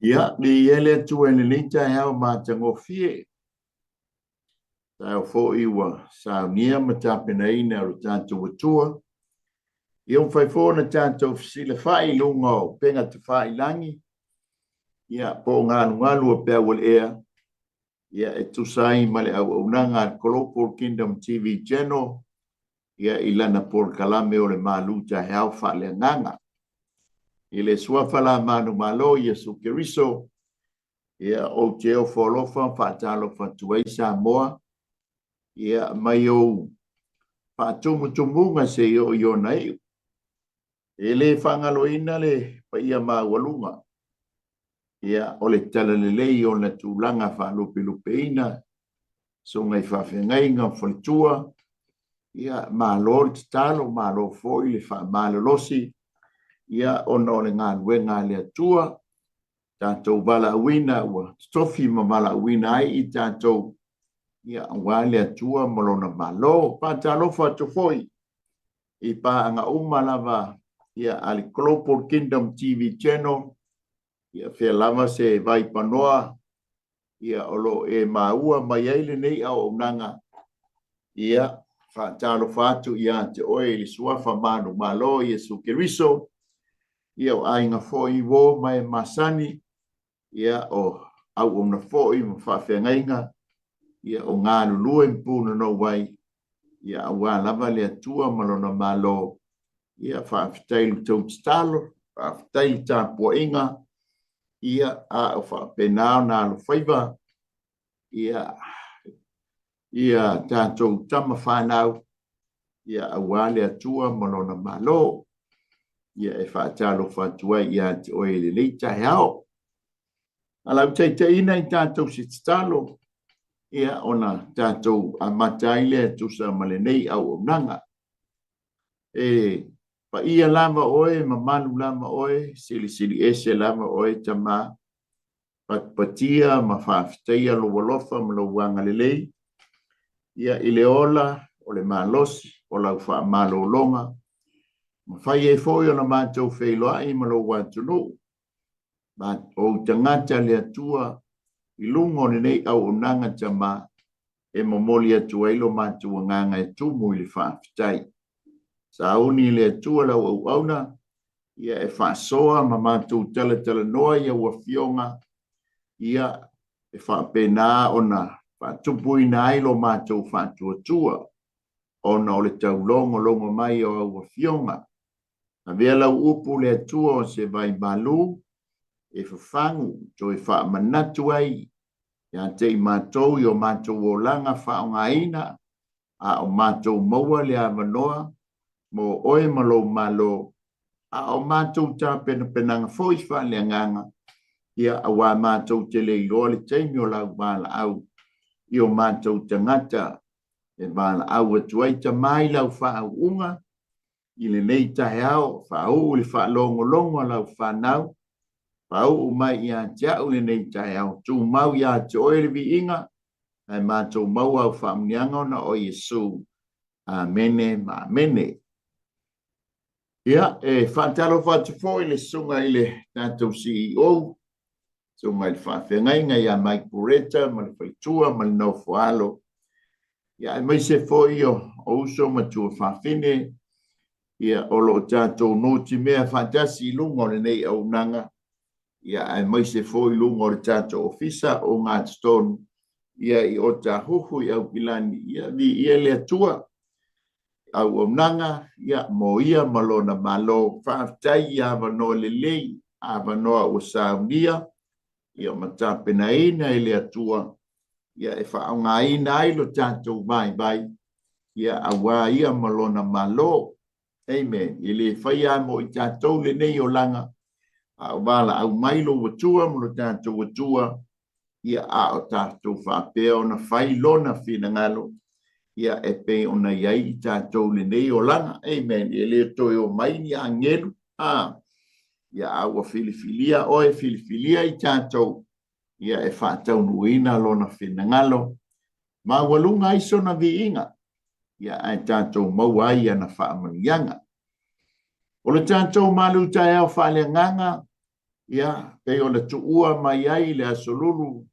Ia, viia le Atua i lenei taeao matagofie. Taeao foi ua saunia ma tapenaina e lo tatou Atua. Ia ua mafai foi ona tatou fesilafai i luga o upega tafailagi, ia po o galugalu o peau o le ea, ia e tusa ai ma le auaunaga a le Global Kingdom TV Channel, ia i lana polokalame o le Malu Taeao Faaleagaga. I le suafa la manumalo Iesu Keriso, ia ou te ofo alofa ma faatalofa atu ai Samoa, ia mai ou faatumutumuga seia oo i ona iu. E le faagaloina le paia maualuga, ia o le talalelei i ona tulaga faalupelupeina, susuga i faafeagaiga ma faletua, ia malo le tatalo, malo foi le faamalolosi, ia ona o le galuega a le Atua, tatou valaauina ua totofi ma valaauina ai i tatou, ia aua le Atua ma lona Malo. Faatalofa atu foi i paaga uma lava ia a le Global Kingdom TV Channel, ia fea lava se vaipanoa ia o lo o e maua mai ai lenei auaunaga, ia faatalofa atu ia te oe i le suafa manumalo Iesu Keriso, ia o aiga foi uo ma e masani, ia o auauna foi ma faafeagaiga, ia o galulue ma punonou ai, ia aua lava le Atua ma lona Malo. Ia faafetai i le tou tatalo, faafetai i le tapuaiga, ia a o faapena ona alofaiva ia ia tatou tama fanau, ia aua le Atua ma lona Malo. Ia e faatalofa atu ai ia te oe i lenei taeao. A lau taitaiina i tatou se tatalo, ia ona tatou amata ai lea e tusa ma lenei auaunaga. E paia lava oe, mamalu lava oe, silisili ese lava oe Tama, patipatia ma faafetaia lou alofa ma lou agalelei, ia i le ola o le malosi o lau faamalologa, ma fai ai foi ona matou feiloai ma lou atunuu, ma ou tagata le Atua i luga o lenei auaunaga Tama, e momoli atu ai lo matou agaga e tumu i le faafetai. Sauni le Atua lau auauna, ia e faasoa ma matou talatalanoa i au afioga, ia e faapena ona faatupuina ai lo matou faatuatua, ona o le taulogologo mai o au afioga. Avea lau upu le Atua o se vai malu, e fafagu, toe faamanatu ai ia te i matou i o matou olaga faaaogaina, a o matou maua le avanoa mo oe ma lou Malo, a o matou tapenapenaga foi faaleagaga, ia aua matou te le iloa le taimi o lau valaau i o matou tagata e valaau atu ai. Tama i lau faauuga i lenei taeao, faauu le faalogologo a lau fanau, faauu mai ia te au lenei taeao, tumau ia te oe le viiga, ae matou maua au faamuniaga ona o Iesu. Amene ma amene. Ia, e faatalofa atu foi le susuga i le tatou CEO, susuga i le faafeagaiga ia Mike Bureta ma le faletua ma le nofoalo, ia aemaise foi o uso ma tuafafine, ia o lo o tatou nutimea faatasi i luga o lenei auaunaga, ia aemaise foi i luga o le tatou ofisa o Gatotonu, ia i Otahuhu i Aukilani, ia viia le Atua auaunaga, ia mo ia ma lona Malo. Faafetai i avanoa lelei, avanoa ua saunia, ia ma tapenaina e le Atua, ia e faaaogaina ai lo tatou vaivai, ia aua ia ma lona Malo. Amen. E le faia mo i tatou lenei olaga, a o valaau mai lou Atua ma lo tatou Atua, ia a o tatou faapea ona fai lona finagalo, ia e pei ona i ai i tatou lenei olaga. Amen. E le toe o mai ni agelu, a ia a ua filifilia oe, filifilia i tatou, ia e faataunuuina lona finagalo, maualuga ai sona viiga, ia ae tatou maua ai ana faamanuiaga. O le tatou malu taeao faaleagaga, Ia, pei ona tuua mai ai le Aso Lulu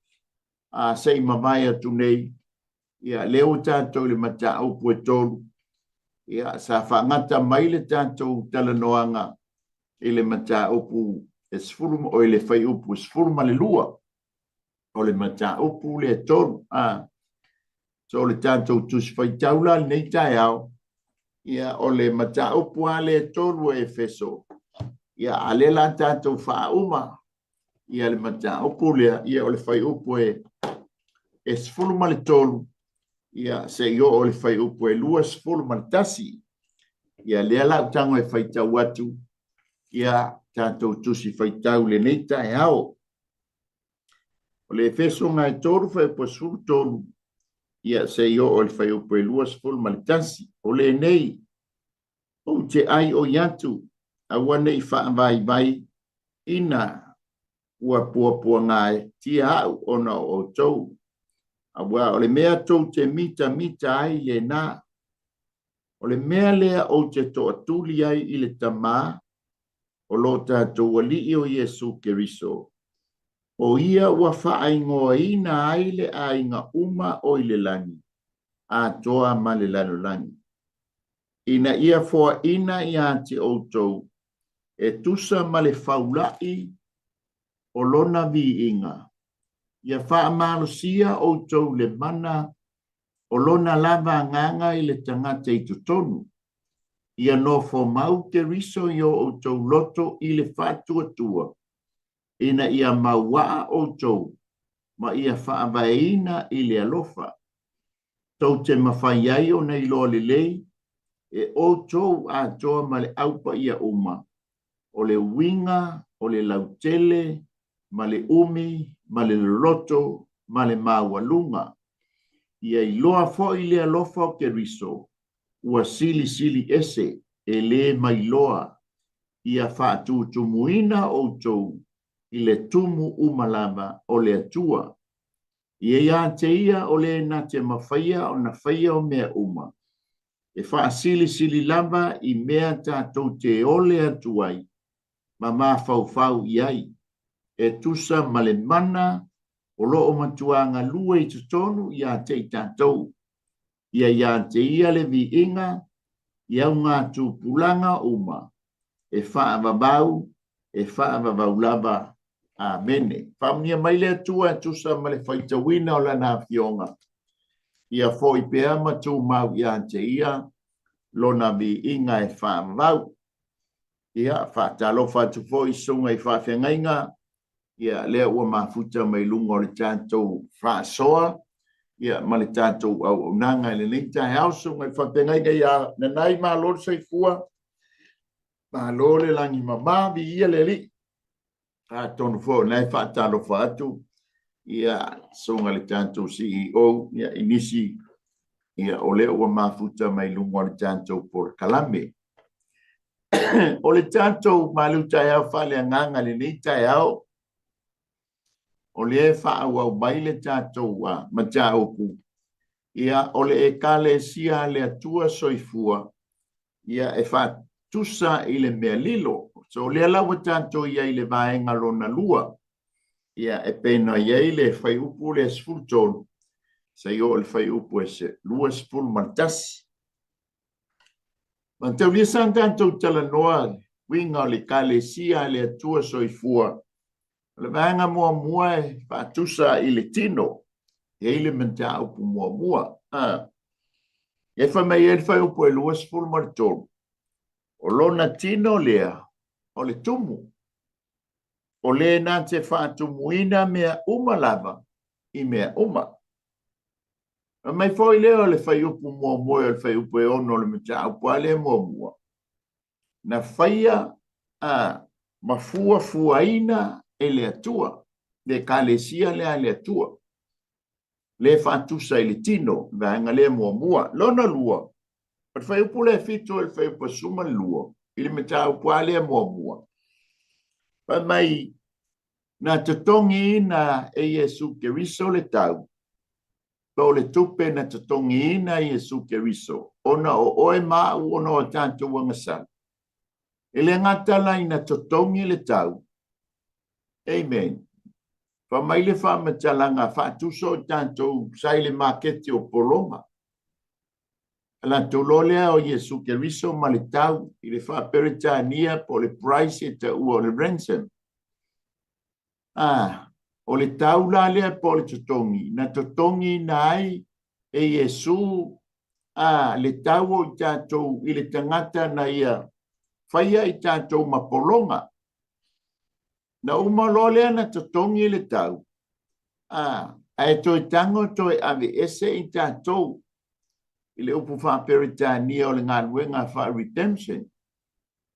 a se i mavae atu nei, ia lea ua tatou i le mataupu e 3. Ia, sa faagata mai le tatou talanoaga i le mataupu e 10, o le fuaiupu e 12 o le mataupu lea e 3. So o le tatou Tusi Faitau la lenei taeao, ia o le mataupu lava lea e 3 o Efeso, ia a lea la tatou faauma ia le mataupu lea, ia o le fuaiupu e 13, ia se i oo i le fuaiupu e 21. Ia lea la ou tago e faitau atu ia tatou Tusi Faitau i lenei taeao. O le Efeso ga e 3 fuaiupu e 13, ia se i oo i le fuaiupu e 21. O lenei, ou te aioi atu, aua ne i faavaivai ina ua puapuagatia au ona o outou, aua o le mea tou te mitamita ai lena. O le mea lea ou te toatuli ai i le Tamā o lo tatou Alii o Iesu Keriso, o ia ua faaigoaina ai le aiga uma o i le lagi atoa ma le lalolagi, ina ia foaina ia te outou e tusa ma le faula'i o lona viiga, ia faamalosia outou le mana o lona lava agaga i le tagata i totonu, ia nofo mau Keriso i o outou loto i le faatuatua, ina ia mauaa outou ma ia faavaeina i le alofa, tou te mafai ai ona iloa lelei e outou atoa ma le au paia uma, o le uiga o le lautele ma le umi ma le loloto ma le maualuga. Ia iloa foi le alofa o Keriso ua silisili ese e lē mailoa, ia faatutumuina outou i le tumu uma lava o le Atua. Ia ia te ia o le na te mafaia ona faia o mea uma, e faasilisili lava i mea tatou te ole atu ai ma mafaufau i ai, e tusa ma le mana o lo o matua galue i totonu ia te i tatou. Ia ia te ia le viiga i augatupulaga uma, e faavavau, e faavavau lava. Amene. Faamanuia mai le Atua e tusa ma le faitauina o Lana Afioga. Ia foi pea ma tumau ia te ia Lona viiga e faavavau. Ia, faatalofa atu foi i susuga i faafeagaiga, ia lea ua mafuta mai luga o le tatou faasoa ia ma le tatou auaunaga i lenei taeao. Susuga i faafeagaiga ia Nanai, malo le soifua, malo le lagi mama, viia le Alii. Atonu foi o lena e faatalofa atu ia susuga i le tatou CEO ia i nisi ia o lea ua mafuta mai luga o le tatou polokalame. O le tatou malu taeao faaleagaga i lenei taeao, o lea e faaauau mai le tatou mataupu, ia o le Ekalesia a le Atua Soifua, ia e faatusa i le mea lilo. So o lea la ua tatou i ai i le vaega lona lua, ia e pei ona i ai le fuaiupu lea 13, seia oo i le fuaiupu e 21. Mataulia sa tatou talanoa uiga o le Ekalesia a le Atua Soifua. O le vaega muamua e faatusa i le tino, e i ai le mataupu muamua. E fai mai ai le fuaiupu e 23, o lona tino lea o le tumu, o le na te faatumuina mea uma lava i mea uma. Fai mai foi lea o le fuaiupu muamua o le fuaiupu e 6 o le mataupu lava lea muamua, na faia ma fuafuaina e le Atua, le Ekalesia lea a le Atua, le faatusa i le tino, le vaega lea muamua. Lona lua, o le fuaiupu lea e 7 o le fuaiupu e 12, i le mataupu lava lea muamua, fai mai, na totogiina e Iesu Keriso le tau, po o le tupe na totogiina e Iesu Keriso, ona o oe ma au ona o a tatou agasala. E le gata la ina totogi le tau, Amen. Fai mai le faamatalaga faatusa o tatou sa i le maketi o pologa. Latou loa lea o Iesu Keriso ma le tau i le faa-Peretania po o le price e taua o le ransom. O le tau la lea po o le totogi na totogiina ai e Iesu le tau o i tatou i le tagata na ia faia i tatou ma pologa. Na uma loa lea na totogi le tau, ae toe tago toe aveese i tatou i le upu faa-Peretania o le galuega faa-redemption,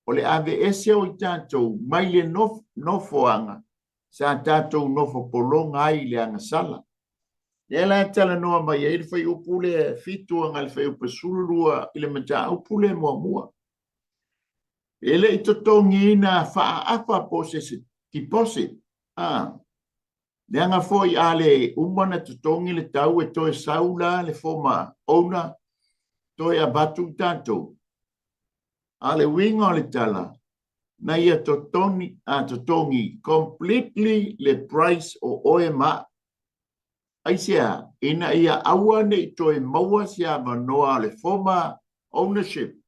o le aveese o i tatou mai le nofoaga sa tatou nofo pologa ai i le agasala. Lea la e talanoa mai ai le fuaiupu lea 7 agai le fuaiupu 12 i le mataupu lea muamua. E le i totogiina faaafa po o se deposit. Leaga foi a le uma na totogi le tau e toe sau la le former owner toe avatu i tatou. A le uiga o le tala, na ia totogi, totogi completely le price o oe ma a'u. Aisea? Ina ia aua ne i toe maua se avanoa o le former ownership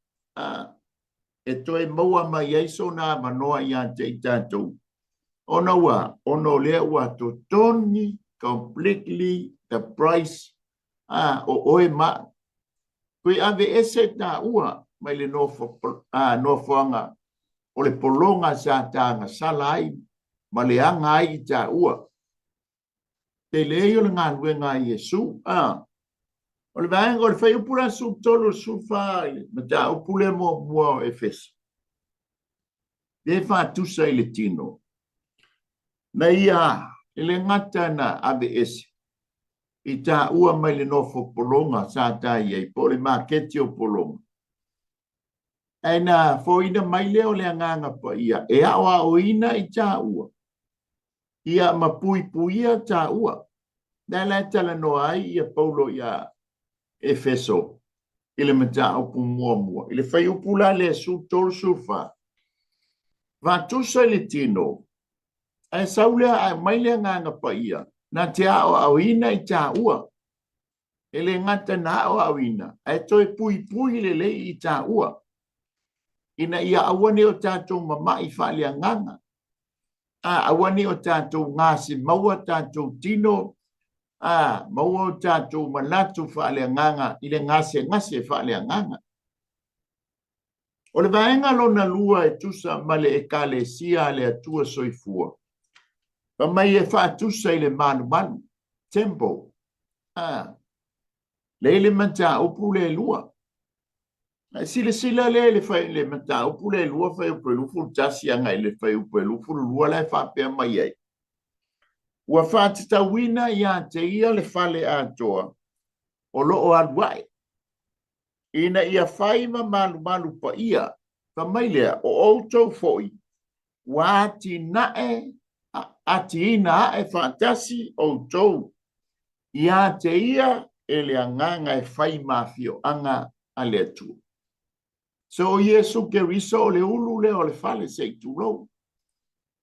e toe maua mai ai sona avanoa ia te i tatou. Ona ua, ona o lea ua totogi completely the price o oe ma a'u. Toe aveese taua mai le nofoaga o le pologa sa tagasala ai ma leaga ai i taua. Tele ai o le galuega a Iesu. O le vaega o le fuaiupu la 13 14 i le mataupu lea muamua o Efeso, lea e faatusa i le tino, na ia e le gata na aveese i taua mai le nofo pologa sa ta i ai, po o le maketi o pologa, ae na foina mai lea o le Agaga Paia e aoaoina i taua, ia ma puipuia taua. Lea la e talanoa ai ia Paulo ia Efeso i le mataupu muamua, i le fuaiupu la lea 13 14, faatusa i le tino, ae sau lea ae mai le Agaga Paia na te aoaoina i taua. E le gata na aoaoina, ae toe puipui lelei i taua, ina ia aua ne i o tatou mama'i faaleagaga, aua ne i o tatou gase maua tatou tino, maua o tatou manatu faaleagaga i le gasegase faaleagaga. O le vaega lona lua e tusa ma le Ekalesia a le Atua Soifua, fai mai e faatusa i le malumalu, temple. Lea i le mataupu le lua. Ae silasila lea i le fai, le mataupu le lua fuaiupu 21 agai i le fuaiupu 22 la e faapea mai ai. Ua faatatauina ia te ia le fale atoa o lo o alu ae, ina ia fai ma malumalu paia. Fai mai lea, o outou foi ua atinae, atiina ae faatasi outou ia te ia e le Agaga e fai ma afioaga a le Atua. So o Iesu Keriso o le ulu lea o le fale se i tulou.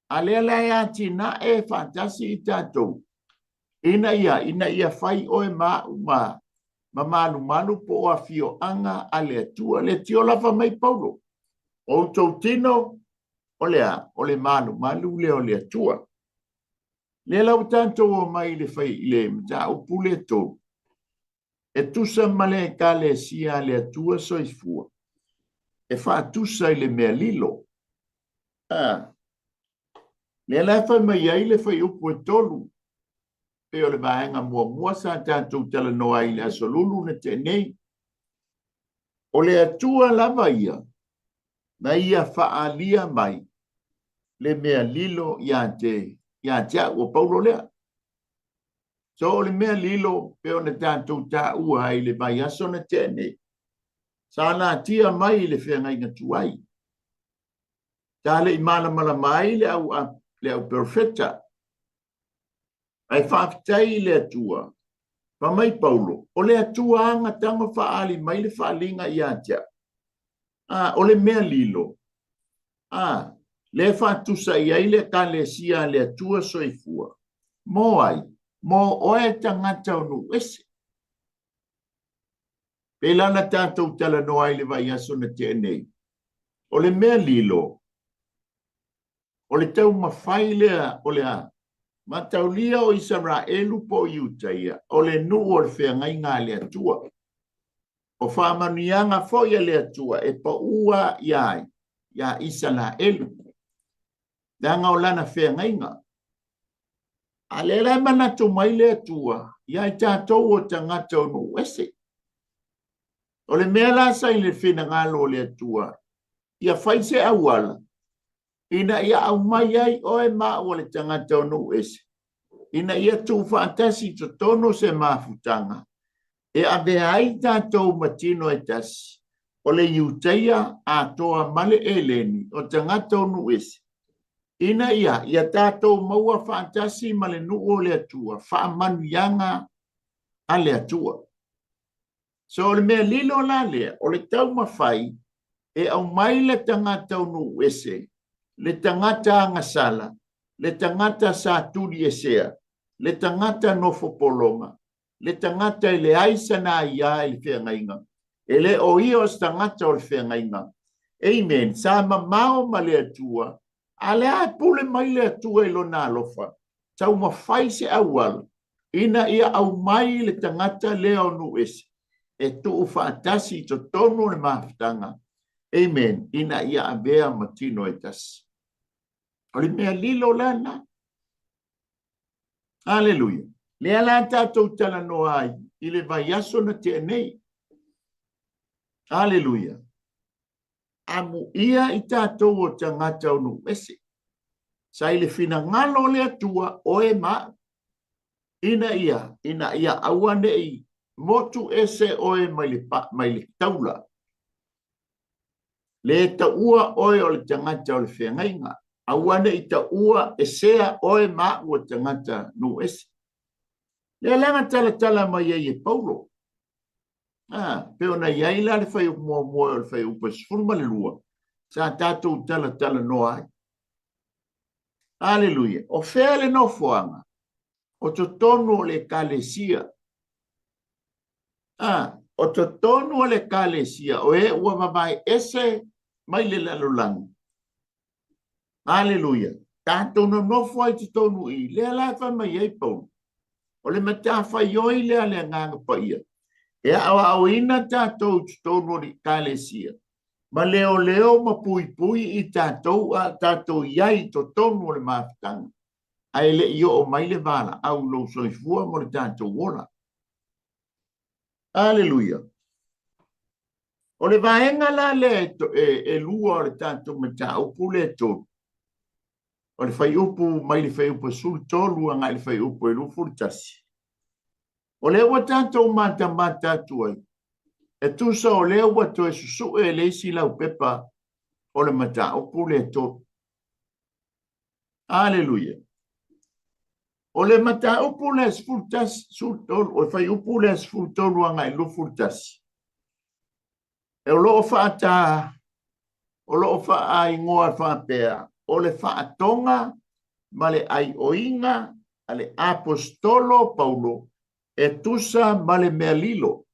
A lea la e atinae faatasi i tatou, ina ia fai oe ma a'u ma malumalu po o afioaga a le Atua. Le tiola fai mai Paulo, o outou tino, o le a, o le malumalu lea o le Atua. Lea la ua tatou o mai i le fai i le mataupu le tolu, e tusa ma le Ekalesia a le Atua Soifua, e faatusa i le mea lilo. Lea la e fai mai ai le fuaiupu e tolu, pei o le vaega muamua sa tatou talanoa ai i le aso Lulu na tea nei. O le Atua lava ia, na ia faaalia mai le mea lilo ia te a'u, o Paulo lea. So o le mea lilo pe ona tatou taua ai le vaiaso na tea nei, sa natia mai i le feagaiga tuai. Sa le i malamalama ai le au perofeta. Ae faafetai i le Atua. Fai mai Paulo, o le Atua aga tago faaali mai le faaaliga ia te a'u. O le mea lilo. Lea e faatusa i ai le Ekalesia a le Atua Soifua. Mo ai? Mo oe tagata o nuu ese. Pei la na tatou talanoa ai i le vaiaso na tea nei, o le mea lilo, o le taumafai lea o le a? Mataulia o Isaraelu po o Iutaia, o le nuu o le feagaiga a le Atua. O faamanuiaga foi a le Atua e paua ia ai? Ia Isaraelu. Leaga o lana feagaiga. A lea la e manatu mai le Atua ia i tatou o tagata o nuu ese. O le mea la sa i le finagalo o le Atua, ia fai se auala ina ia aumai ai oe ma au o le tagata o nuu ese, ina ia tuufaatasi i totonu se mafutaga e avea ai tatou ma tino e tasi, o le Iutaia atoa ma le Eleni, o tagata o nuu ese, ina ia ia tatou maua faatasi ma le nuu o le Atua faamanuiaga a le Atua. So o le mea lilo la lea, o le taumafai e aumai le tagata o nuu ese, le tagata agasala, le tagata sa tuliesea, le tagata nofo pologa, le tagata e leai sana aiā i le feagaiga, e le o ia o se tagata o le feagaiga. Amen. Sa mamao ma le Atua, a lea e pule mai le Atua i lona alofa, taumafai se auala ina ia aumai le tagata lea o nuu ese e tuufaatasi i totonu o le mafutaga. Amen. Ina ia avea ma tino e tasi. O le mea lilo lena. Aleluia. Lea la tatou talanoa ai i le vaiaso na tea nei. Aleluia. Amuia i tatou o tagata o nuu ese. Sa i le finagalo o le Atua oe ma au. Ina ia, ina ia aua ne'i motu ese oe mai le, mai le taula. Le taua oe o le tagata o le feagaiga. Aua ne i taua esea oe ma au o tagata nuu ese. Lea la na talatala mai ai e Paulo. Ah, pe ona i ai la le fuaiupu muamua o le fuaiupu e 12, sa tatou talatalanoa ai. Aleluia. O fea le nofoaga? O totonu o le Ekalesia. A, o totonu o le Ekalesia, o e ua vavae ese mai le lalolagi. Aleluia. Tatou nonofo ai totonu i, lea la e fai mai ai Paulo. O le matafaioi lea a le Agaga Paia, e aoaoina tatou i totonu o le Ekalesia, ma leoleo ma puipui i tatou a tatou i ai i totonu o le mafutaga, ae le i oo mai le valaau i lou soifua mo le tatou ola. Aleluia. O le vaega la lea e, e, e lua o le tatou mataupu lea e tolu, o le fuaiupu mai le fuaiupu 13 agai i le fuaiupu e 21. O lea ua tatou matamata atu ai, e tusa o lea ua toe susue e le isi laupepa o le mataupu lea e tolu. Aleluia. O le mataupu lea 11, 13, o le fuaiupu lea 13 agai i le 21, e o lo o faata, o lo o faaingoa faapea, o le faatoga ma le aioiga a le aposetolo Paulo e tusa ma le mea lilo.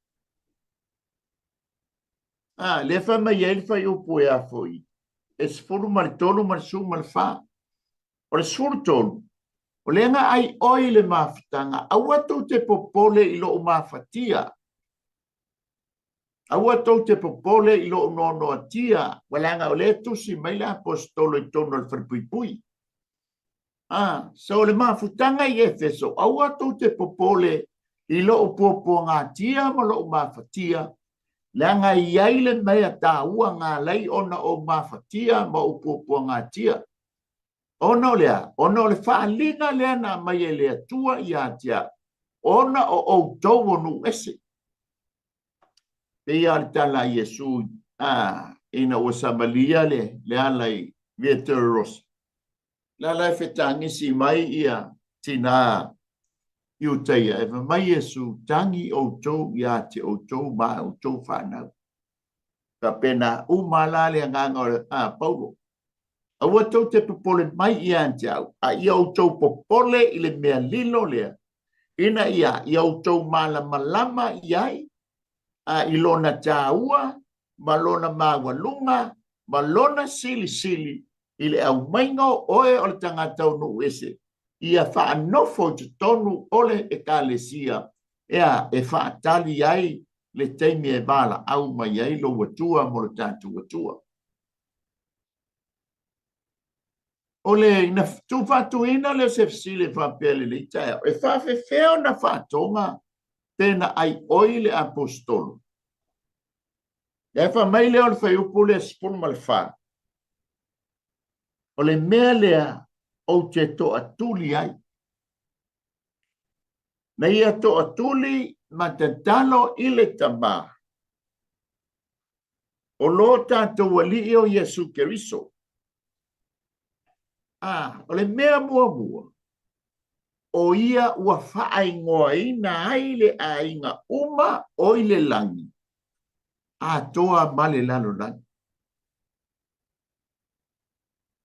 A, lea fai mai ai le fuaiupu e a foi, e 13 ma le 14. O le 13, o lea na aioi i le mafutaga, aua tou te popole i lou mafatia. Aua tou te popole i lou noanoatia, ua leaga o lea e tusi mai le aposetolo i totonu o le falepuipui. A, so o le mafutaga i Efeso, aua tou te popole i lou puapuagatia ma lou mafatia, leaga e i ai le mea taua na ala ai ona ou mafatia ma ou puapuagatia. Ona o le a? Ona o le faaaliga lea na aumai e le Atua ia te au, ona o outou o nuu ese. Pei lava o le tala a Iesu a, ina ua savalia le, le ala i Via Dolorosa. La la e fetagisi mai ia tinā Iutaia, e fai mai Iesu, tagi outou ia te outou ma outou fanau. Faapena uma la le agaga o a Paulo. Aua tou te popole mai ia te au, a ia outou popole i le mea lilo lea, ina ia ia outou malamalama i ai a i lona tāua ma lona maualuga ma lona silisili i le aumaiga o oe o le tagata o nuu ese, ia faanofo i totonu o le Ekalesia, ea e faatali ai le taimi e valaau mai ai lou Atua mo le tatou Atua. O le ina tuufaatuina lea o se fesili e faapea lenei taeao, e faafefea ona faatoga pe na ai oi le aposetolo? Lea fai mai lea o le fuaiupu lea 14. O le mea lea ou te toatuli ai. Na ia toatuli ma tatalo i le Tama o lo tatou Alii o Iesu Keriso. A, o le mea muamua, o ia ua faaigoaina ai le aiga uma o i le lagi, atoa ma le lalolagi.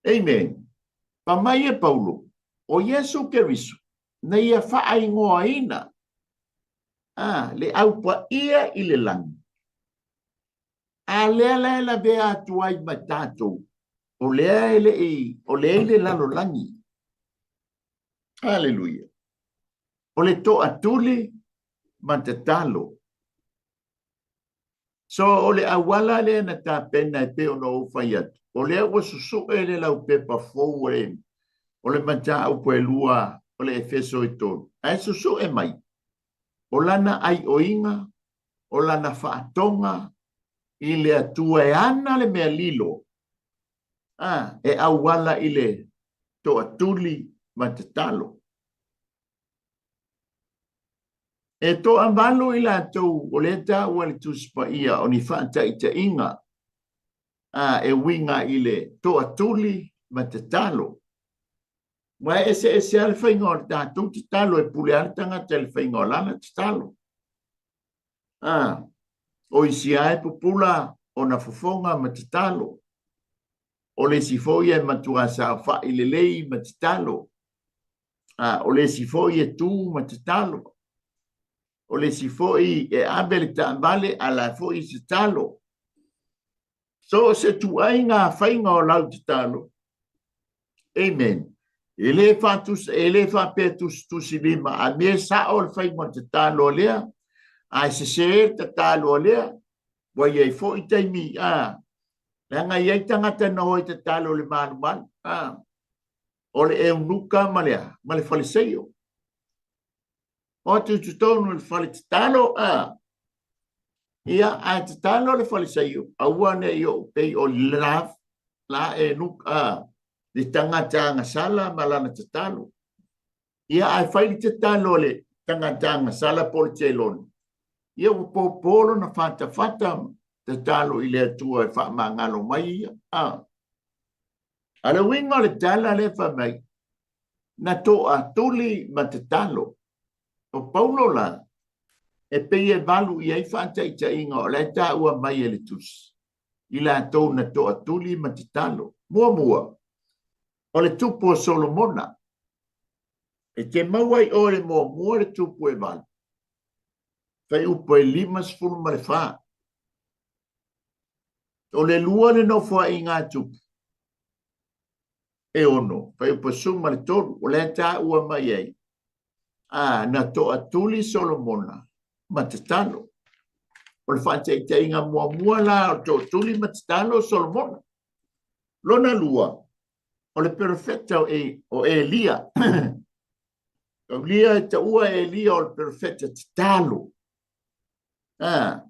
Amen. Fai mai e Paulo, o Iesu Keriso, na ia faaigoaina a, le au paia i le lagi. A lea la e lavea atu ai ma tatou, o lea e le i, o lea i le lalolagi. Haleluia. O le toatuli ma tatalo. So, o le auala lea na tapena e pei ona ou fai atu, o lea ua susue le laupepa fou o le, o le mataupu e lua o le Efeso e tolu, ae susue mai, o lana aioiga, o lana faatoga i le Atua e ana le mea lilo, a, e auala i le toatuli ma tatalo. E toavalu i latou o lea taua le Tusi Paia o ni faataitaiga a e uiga i le toatuli ma tatalo. Ua e eseese lava le faiga o le tatou tatalo, e pule lava le tagata i le faiga o lana tatalo. A, o isi lava e pupula ona fofoga ma tatalo. O le isi foi e matua saofai lelei ma tatalo. A, o le isi foi e tu ma tatalo. O le isi foi e ave le taavale a la foi e tatalo. So o se tuaiga faiga o lau tatalo. Amen. E le faatus, e le faapea tusitusi lima, a mea sao le faiga o le tatalo a lea, ae sese le tatalo a lea, ua i ai foi taimi, a, leaga e i ai tagata na o e tatalo i le malumalu, a, o le eunuka ma le a, ma le faliseio. O atu i totonu i le fale tatalo, a, ia, ae tatalo le faliseio, aua ne i ou pei o le la, la eunuka, a, le tagata agasala ma lana tatalo. Ia, ae fai le tatalo a le tagata agasala po o le telone, ia ua pōpō lona fatafata tatalo i le Atua e faamagalo mai ia. A. A le uiga o le tala lea fai mai, na toatuli ma tatalo. O Paulo la, e pei e valu i ai faataitaiga o la e taua mai e le Tusi, i latou na toatuli ma tatalo. Muamua, o le tupu o Solomona. E te maua i o i le muamua le tupu e valu, fuaiupu e 54. O le lua le nofoaiga a tupu e ono, fuaiupu 13, o lea e taua mai ai, a, na toatuli Solomona ma tatalo. O le faataitaiga muamua la o toatuli ma tatalo o Solomona. Lona lua, o le perofeta o Elia. Taulia e taua Elia o le perofeta tatalo. A,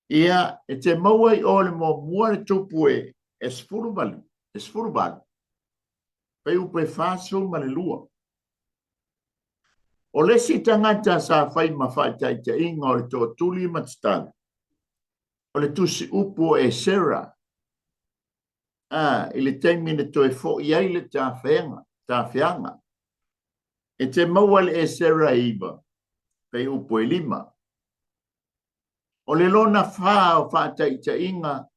ia, e te maua i o le muamua le tupu e, e 18, e 18. Fuaiupu e 42. O le isi tagata sa fai ma faataitaiga o le toatuli ma tatalo, o le tusi upu o Esera, a, i le taimi na toe fo'i ai le tafeaga, tafeaga. E te maua le Esera e iva, fuaiupu e lima. O le lona fa o faataitaiga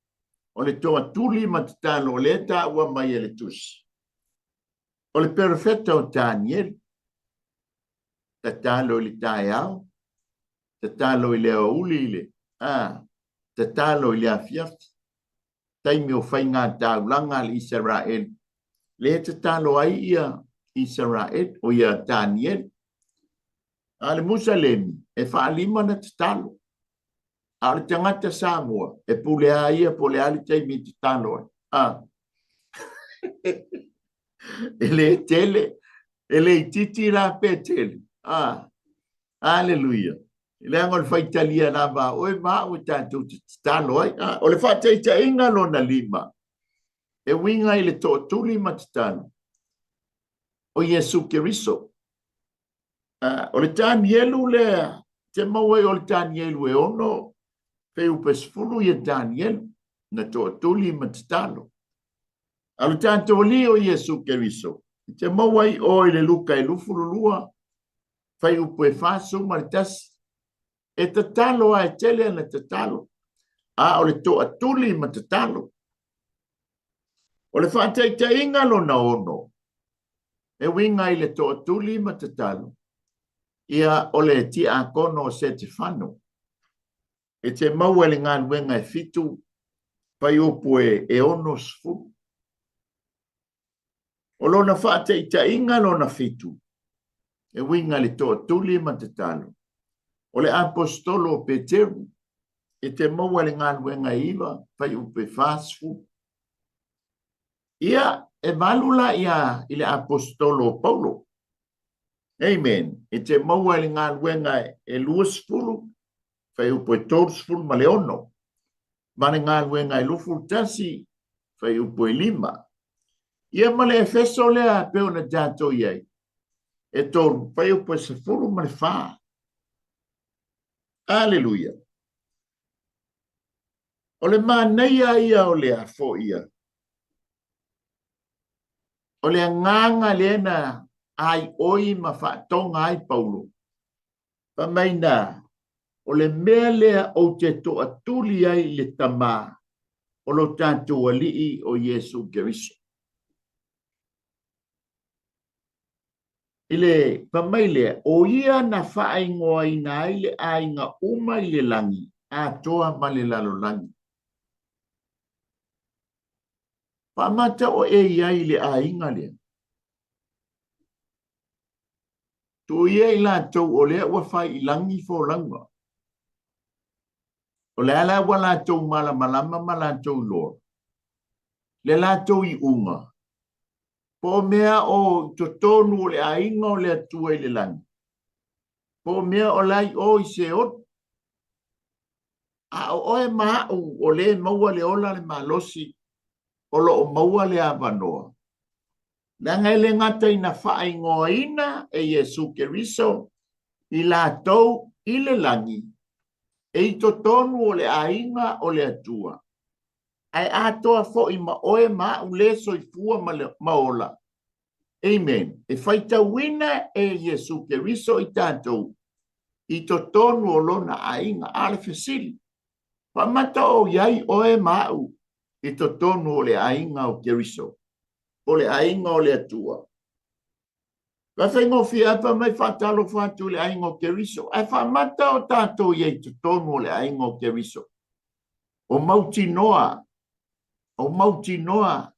O le toatuli ma tatalo o lea e taua mai e le tusi, o le perofeta o Tanielu, tatalo i le taeao, tatalo i le aoauli i le, a, tatalo i le afiafi, taimi o faiga taulaga a le Isaraelu, lea e tatalo ai ia Isaraelu, o ia Tanielu. A le Musalemi, e faalima na tatalo. A o le tagata Samoa, e pule a ia po o le a le taimi e tatalo ai. A. E le tele, e le itiiti la pe tele. A. Aleluia. Leaga o le faitalia lava a oe ma au e tatou te tatalo ai. A, o le faataitaiga lona lima, e uiga i le tootuli ma tatalo, o Iesu Keriso. A, o le Tanielu lea, te maua ai o le Tanielu e ono, feupe sefulu ia Tanielu, na tootuli ma tatalo. A o le tatou Alii o Iesu Keriso, te maua ai o i le Luka e 22, fuaiupu e 41, e tatalo a e tele ana tatalo, a o le toatuli ma tatalo. O le faataitaiga lona ono, e uiga i le toatuli ma tatalo, ia o le tiakono o Setefano, e te maua i le galuega e fitu, fuaiupu e 60. O lona faataitaiga lona fitu, e uiga i le toatuli ma tatalo, o le aposetolo o Peteru, e te maua i le galuega e iva, fuaiupu e 40. Ia, e valu la ia i le aposetolo o Paulo. Amen. E te maua i le galuega e 20, fuaiupu e 36, ma le galuega e 21, fuaiupu e lima. Ia ma le Efeso lea pei ona tatou i ai, e tolu, fuaiupu e 14. Aleluia. O le manaia ia o le afo ia. O le agaga lea na aioi ma faatoga ai Paulo. Fai mai na, o le mea lea ou te toatuli ai i le Tama o lo tatou Alii o Iesu Keriso. I le fai mai lea, o ia na faaigoaina ai le aiga uma i le lagi atoa ma le lalolagi. Faamata o e i ai i le aiga lea. Tuu ia i latou o lea ua fai i lagi folauga. O le a la ua latou malamalama ma latou iloa le latou iuga, po o mea o i totonu o le aiga o le Atua i le lagi, po o mea o la i o i Seoli. A o oe ma au o le maua le ola le malosi, o lo o maua le avanoa. Leaga e le gata ina faaigoaina e Iesu Keriso i latou i le lagi, e i totonu o le aiga o le Atua, ae atoa foi ma oe ma au le soifua ma ola. Amen. E faitauina e Iesu Keriso i tatou i totonu o lona aiga. A o le fesili, faamata o i ai oe ma au i totonu o le aiga o Keriso, o le aiga o le Atua? Vai faigofie ai fai mai faatalofa atu i le aiga o Keriso, ae faamata o tatou i ai i totonu o le aiga o Keriso. O mautinoa, o mautinoa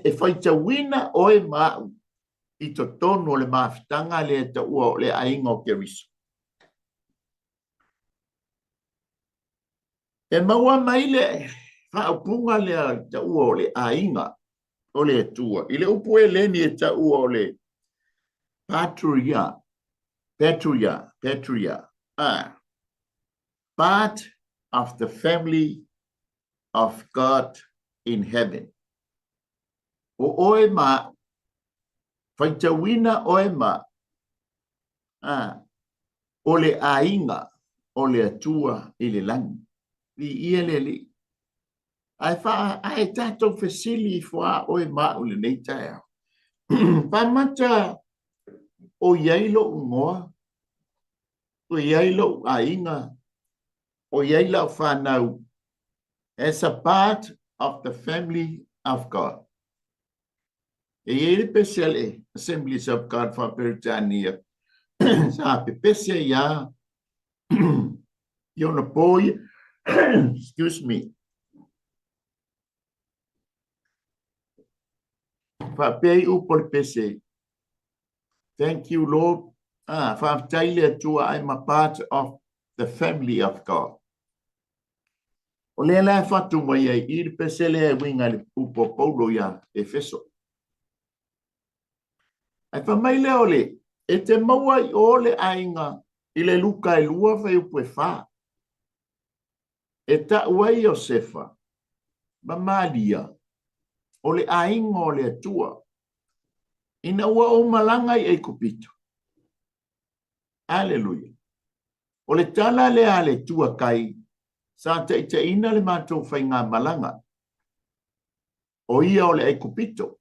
e faitauina oe ma au i totonu o le mafutaga lea e taua o le aiga o Keriso. E maua mai le faaupuga lea i taua o le aiga o le Atua. I le upu Eleni e taua o le patria, patria, patria, ah, part of the family of God in heaven. O oe ma au, faitauina oe ma au, ah, o le aiga o le Atua i le lagi. Viia le Alii. Ae faa, ae tatou fesili ifo a oe ma au i lenei taeao. Faamata o i ai lou igoa, o i ai lou aiga, o i ai lau fanau. As a part of the family of God. E i ai le pese a le Assemblies of God faa-Peretania sa pepese ai lava i ona po ia, excuse me, faapea i upu o le pese, Thank you Lord, ah, faafetai le Atua, I'm a part of the family of God. O lea la e fatu mai ai i le pese lea e uiga i le upu a Paulo iā Efeso. Ae fai mai lea o le, e te maua i o le aiga i le Luka e 2 fuaiupu e 4. E ta'u ai Iosefa ma Malia, o le aiga o le Atua, ina ua ou malaga i Aikupito. Aleluia! O le tala lea a le Atua kai sa taitaiina le matou faigamalaga, o ia o le Aikupito.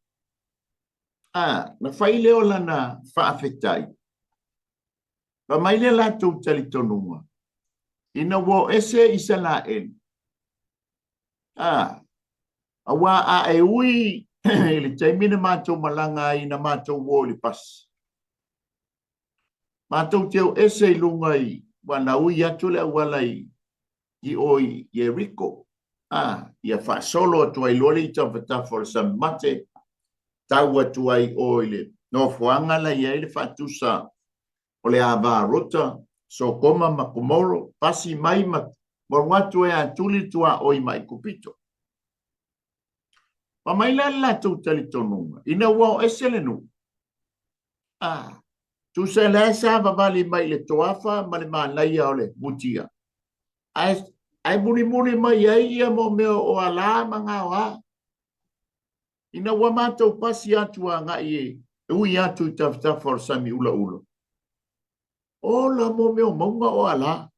A, na fai lea o lana faafetai. Fai mai le latou talitonuga, ina ua o ese Isalaeli, a, auā a e ui i le taimi na matou malaga ai na matou o i le pasi, matou te o ese i luga i, ua na ui atu le auala i, i o i Ieriko, a, ia faasolo atu ai loa le i tafatafa o le sami mate, tau atu ai o i le nofoaga la i ai le faatusa o le ava Rota, Sotoma ma Komoro, pasi mai ma malu atu ai a tuli le tuaoi ma Aikupito. Fai mai la le latou talitonuga, ina ua o ese le nuu, a, tusa la e savavali mai i le toafa ma le manaia o le mutia, ae, ae mulimuli mai ai ia mo mea o alā ma gaoā. Ina ua matou pasi atu agai e ui atu i tafatafa o le sami ulaula, ola mo mea o mauga o alā.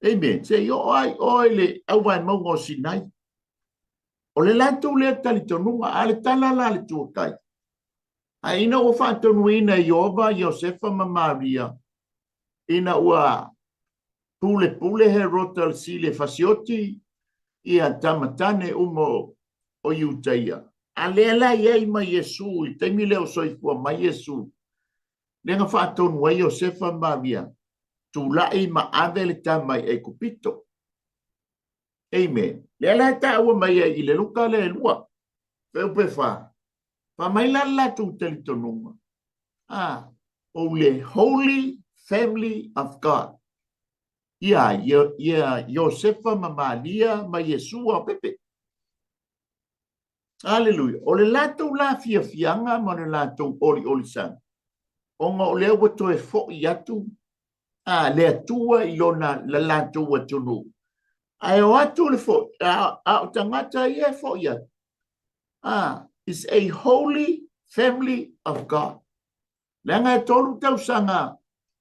Amen. Se i oo ai oe i le auvae mauga o Sinai. O le latou lea talitonuga, a le tala la a le tuakai. Ae ina ua faatonuina e Ieova Iosefa ma Maria, ina ua pulepule Herota le sili e fasioti ia tama tane uma o Iutaia. A lea la i ai ma Iesu i le taimi lea o soifua mai Iesu, lea na faatonu ai Iosefa ma Maria, tulai ma ave le tama i Aikupito. Amen. Lea la e taua mai ai i le Luka lea e 2, fuaiupu e 4. Fai mai la le latou talitonuga, a, o le Holy Family of God. Ia, ia, ia Iosefa ma Malia ma Iesu a pepe. Aleluia. O le latou la fiafiaga ma le latou oliolisaga, ona o lea ua toe fo'i atu a le Atua i lona la latou atunuu. Ae o atu le fo'i, a, a o tagata ia e fo'i atu, a, is a holy family of God. Leaga e 3 tausaga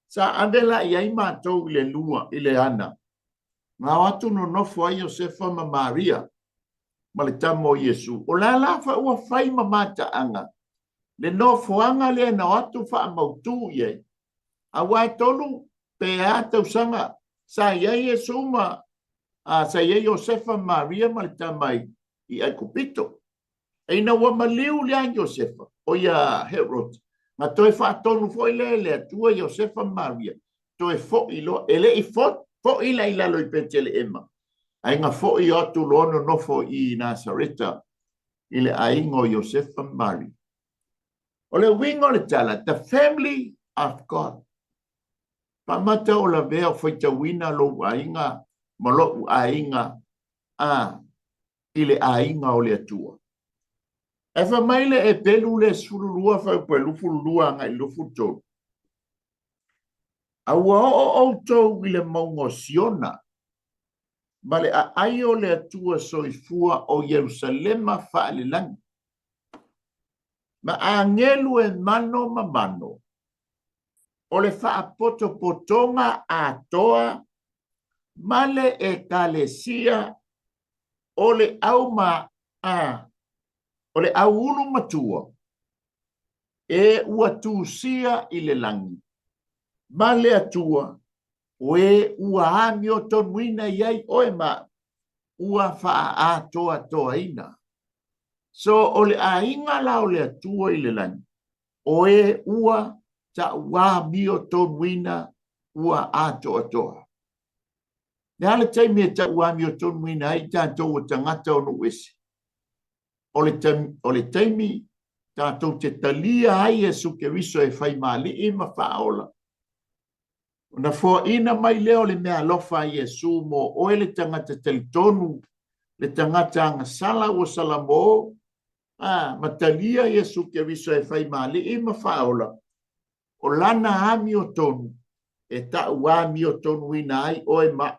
sa ave la i ai matou i le lua, i le ana. Na o atu nonofo ai Iosefa ma Maria ma le tama o Iesu. O la la fa ua fai ma mataaga le nofoaga lea na o atu faamautu i ai. Aua e 3 pe a tausaga sa i ai Iesu ma a, sa i ai Iosefa ma Maria ma le tama i, i Aikupito. Ina ua maliu le a Iosefa, o ia Herod, na toe faatonu foi lea e le Atua Iosefa ma Maria, toe foi loa, e le i foi la i lalo i Peteleema, ae na foi atu loa nonofo i Nasareta i le aiga o Iosefa ma Maria. O le uiga o le tala, the family of God. Faamata o lavea o faitauina lou aiga ma lo'u aiga a i le aiga o le Atua. Ae fai mai le Epelu le 12 fuaiupu e 22 agai i le 23. A ua oo outou i le mauga o Siona, ma le aai o le Atua soifua o Ierusalema faalelagi, ma agelu e mano ma mano, o le faapotopotoga atoa ma le Ekalesia o le au ma a o le auulu matua e ua tusia i le lagi ma le Atua o e ua amiotonuina i ai oe ma au. ua faaatoatoaina. So o le aiga la o le Atua i le lagi, o e ua tauamiotonuina ua atoatoa. Le a le taimi e tauamiotonuina ai tatou o tagata o nuu ese? O le, o le taimi tatou te talia ai Iesu Keriso e fai ma Alii ma Faaola. Ona foaina mai lea o le meaalofa a Iesu mo oe le tagata talitonu, le tagata agasala ua salamo, a, ma talia Iesu Keriso e fai ma Alii ma Faaola, o lana amiotonu e ta'u amiotonuina ai oe ma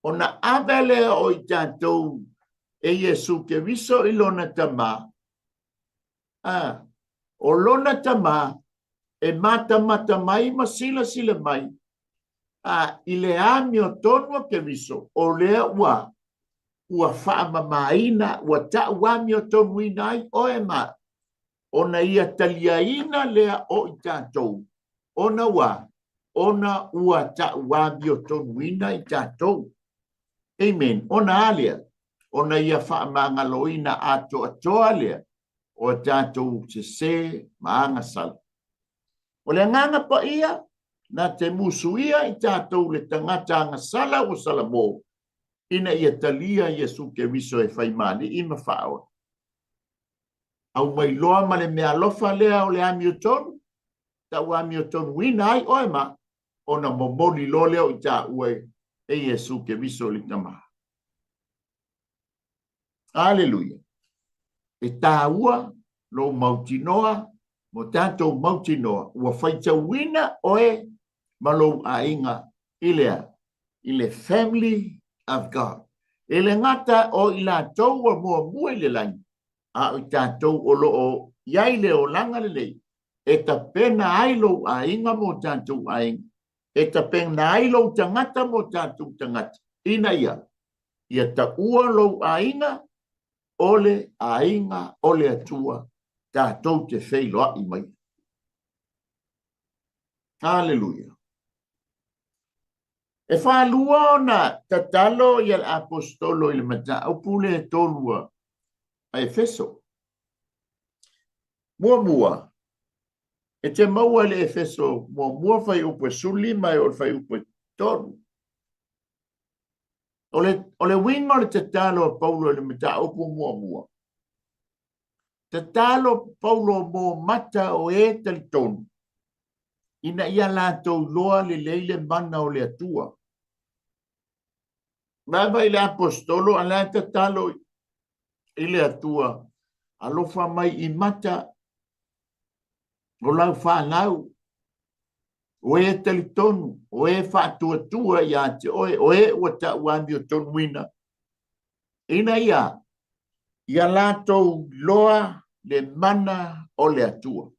Ona ave lea o i tatou e Iesu Keriso i lona Tamā, a, o lona Tamā e matamata mai ma silasila mai, a, i le amiotonu o Keriso, o lea ua ua faamamaina, ua ta'u amiotonuina ai oe ma ona ia taliaina lea o i tatou, ona ua, ona ua ta'uamiotonuina i tatou. Amen. Ona a lea? Ona ia faamagaloina atoatoa lea o a tatou sesē ma agasala. O le Agaga Paia na te musuia i tatou le tagata agasala ua salamo, ina ia talia Iesu Keriso e fai ma Alii ma Faaola. Aumai loa ma le meaalofa lea o le amiotonu, tau amiotonuina ai oe ma ona momoli loa lea o i taua e Iesu Keriso i le Tama. Aleluia! E tāua lou mautinoa mo tatou mautinoa ua faitauina oe ma lou aiga i le a? I le family of God. E le gata o i latou ua muamua i le lagi, a o i tatou o lo o i ai le olaga lelei, e tapena ai lou aiga mo tatou aiga, e tapena ai lou tagata mo tatou tagata, ina ia ia taua lou aiga o le aiga o le Atua tatou te feiloai mai. Haleluia! E faalua ona tatalo ia le aposetolo i le mataupu lea e tolua a Efeso. Muamua, e te maua i le Efeso muamua fuaiupu e 15 e oo i le fuaiupu e 3. O le, o le uiga o le tatalo a Paulo i le mataupu muamua, tatalo Paulo mo mata o e talitonu, ina ia latou iloa lelei le mana o le Atua. Vaavaai i le aposetolo a la e tatalo i le Atua, alofa mai i mata o lau fanau, o e talitonu, o e faatuatua ia te oe, o e ua tauamiotonuina, ina ia ia latou iloa le mana o le Atua.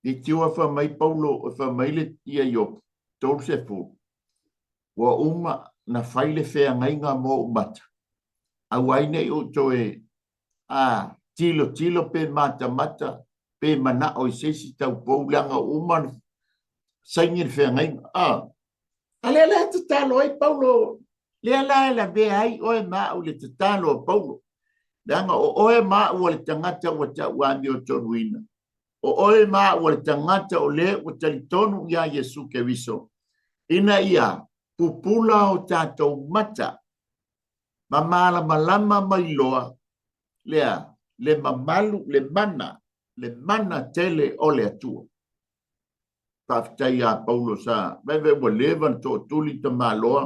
I te ua fai mai Paulo, fai mai le ia Iopu, 30, ua uma na fai le feagaiga mo ou mata, aua ai nei ou toe a tilotilo pe matamata pe manao i se isi taupou leaga ua uma ona saini le feagaiga. A, a lea la e tatalo ai Paulo, lea la e lavea ai oe ma au i le tatalo a Paulo, leaga o oe ma au o le tagata ua tauamiotonuina. O oe ma au o le tagata o le ua talitonu iā Iesu Keriso, ina ia pupula o tatou mata ma malamalama mai loa lea le mamalu, le mana, le mana tele o le Atua. Faafetai iā Paulo sa vaevae ua leva ona tootuli tamaloa